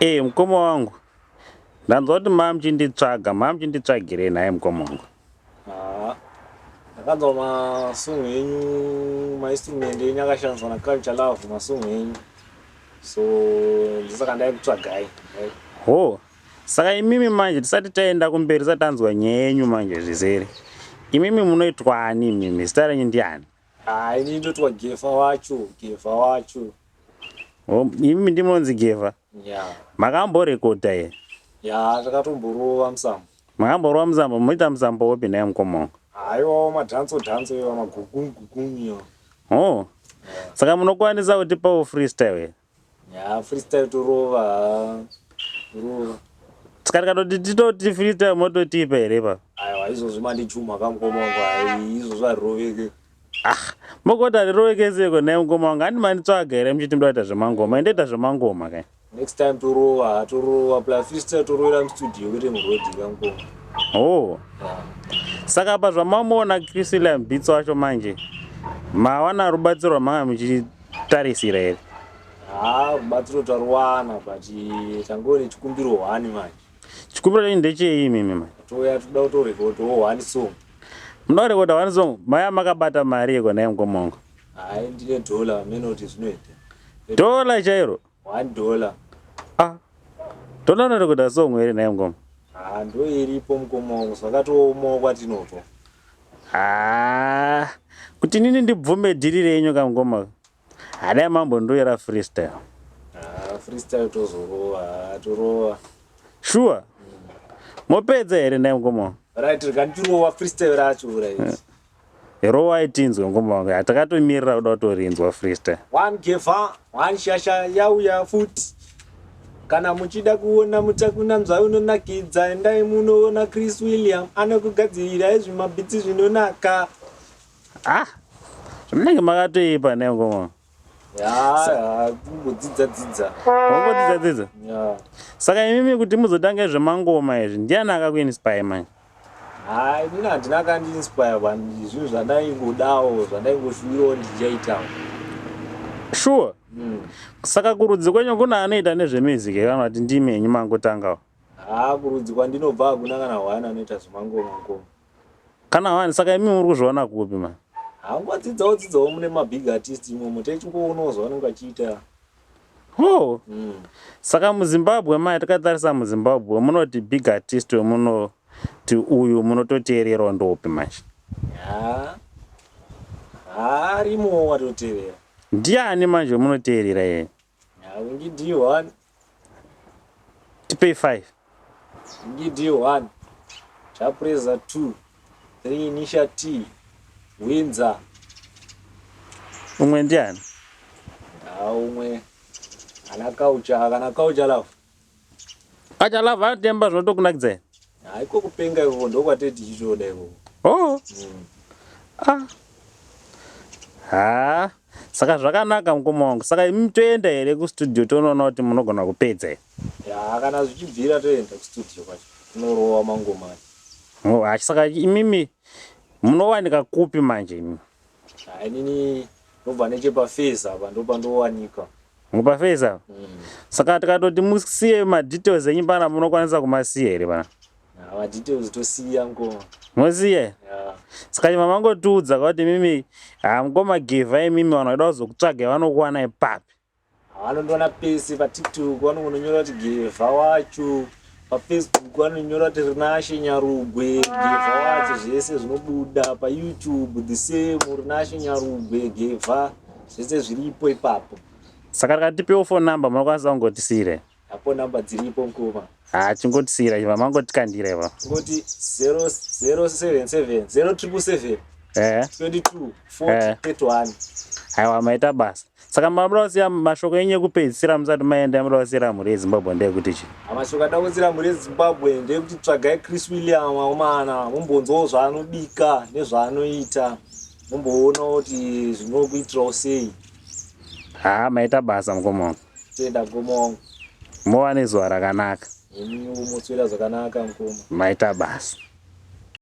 Eh, mukoma wangu ndanzwa kuti maa muchinditsvaga, maa muchinditsvagirei nhai mukoma wangu? Ah, ndakanzwa masong enyu, mainstrument enyu akashandiswa naCulture Love, masong enyu, so ndosaka ndaikutsvagai. Ho, saka imimi manje, tisati taenda kumberi, tisati tanzwa nyaya yenyu manje zvizere, imimi munoitwani imimi? Zita renyu ndiani? Ah, ini ndotwa Gefa wacho, Gefa wacho. Ho, imimi ndimonzi Gefa? Ya. Makamborekodha here? Ya, takatomborova musambo. Makamborova musambo? Munoita musambo upi nhai mukoma wangu? Aiwawo madhanso dhanso iwa, magugumu gugumu iwa. Ho, saka munokwanisa kutipawo freestyle here? Ya, freestyle torova, torova. Saka tikatoti titoti freestyle, mototipa here pa? Aiwa, izvozvo mandichuma kamukoma wangu, ai, izvozvo hariroveke. Ah, mokoti harirovekeseko nhai mukoma wangu? Handi manditsvaga here muchiti muda kuita zvemangoma? Indoita zvemangoma kai. Next time torova, torova plus freestyle torovera mustudio, kwete murodhi kamukoma. Oh. Ya. Saka pa zvamamuona Chris William Beats wacho manje, mawana rubatsiro rwamanga muchitarisira here? Ha, rubatsiro taruwana, but tangove nechikumbiro one manje. Chikumbiro chenyu ndechei imimi manje? Touya toda kutorekodhawo one song. Munoda kurekodha one song? Maya makabata mari yeko nhai mukoma wangu? Hai, ndine dhola menoti zvinoita. Dhola chairo? $1. Ah, dhola unorekodha song here nhai mukoma? Ha, ndo iripo mukoma wangu, zvakatoomawo kwatinobva. Ah, kuti inini ndibvume dhiri renyu kamukoma, hadai mambondoyera freestyle. Ha, freestyle tozorova, torova. Sure, mopedza here nhai mukoma wangu? Right, rekandichirova freestyle racho, right. Rowai tinzwe mukoma wangu, hatakatomirira kuda kutorinzwa freestyle. One Gefa, one shasha yauya futi. Kana muchida kuona mutakunanzva unonakidza, endai munoona Chris William, anokugadzirirai zvimabhitsi zvinonaka. Ah, zvinenge makatoipa nhai mukoma wangu. Ya, kumbodzidza dzidza. Wangodzidza dzidza? Ya. Saka imimi kuti muzotanga zvemangoma izvi, ndiani akakuinspire manje? Hai, inini handina akandiinspire, but zvinhu zvandaingodawo, zvandaingoshuwirawo ndichaitawo. Sure. Saka kurudzi kwenyu kuna anoita nezvemusic kana kuti ndimi henyu mangotangawo? Ha, kurudzi kwandinobva hakuna kana hwana anoita zvemangoma ngoma. Kana wani? Saka imi muri kuzviona kupi ma? Hangodzidzawo dzidzawo mune mabig artist imomo, techingoonawo zvavanenge vachiita. Oh. Saka muZimbabwe mai, takatarisa muZimbabwe, munoti big artist wemunoti uyu munototeererawo ndopi manje? Ya, harimowo watoteerera. Ndiani manje wemunoteerera iye? Ya, Winky D1. Tipei 5. Winky D1, Jah Prayzah 2, 3 Nisha T, Windsor. Umwe ndiani? Ha, umwe ana Culture, kana Culture Love. Achalava anotemba zvinotokunakidza here? Haiko kupenga ikoko, ndokwatee tichitoda ikoko. Oh. Ah, ha, saka zvakanaka mukoma wangu. Saka imi toenda here kustudio tonoona kuti munogona kupedza here? Ya, kana zvichibvira toenda kustudio kwacho, tinorova mangoma acho. Oh, achi saka imimi munowanika kupi manje imi? Ha, inini ndobva nechepafesi apa, ndopandowanika. Mupafesi apa? Saka tikatoti musiye madetails enyu pana, munokwanisa kumasiya here pana? Ha, madetails tosiya mukoma. Mosiya? Ya. Saka chima mangotiudza kuti mimi, ha, mukoma Gevha, imimi vanhu vaida kuzokutsvagai vanokuwana ipapi? Vanondiwana pese. PaTikTok vanongononyora kuti Gevha wacho, paFacebook vanonyora kuti Rinashe Nyarugwe Gevha wacho, zvese zvinobuda. PaYouTube the same, Rinashe Nyarugwe Gevha, zvese zviripo ipapo. Saka tikatipewo phone number, munokwanisa kungotisiyira? Apo namba dziripo mukoma. Ha, chingotisiyira iva mangotikandira iva. Ngoti 0077 0777 22 40 31. Aiwa, maita basa. Saka mamuda kusiya mashoko enyu ekupedzisira musati maenda, muda kusiyira mhuri yeZimbabwe ndeyekuti chi? Mashoko ada kusiira mhuri yeZimbabwe ndeyekuti tsvagai Chris William akomana, mumbonzwawo zvaanobika nezvaanoita, mumboonawo kuti zvinokuitirawo sei. Ha, maita basa mukoma wangu. Tenda mukoma wangu. Mova nezuva rakanaka. Imiwo motswera zvakanaka mukoma. Maita basa.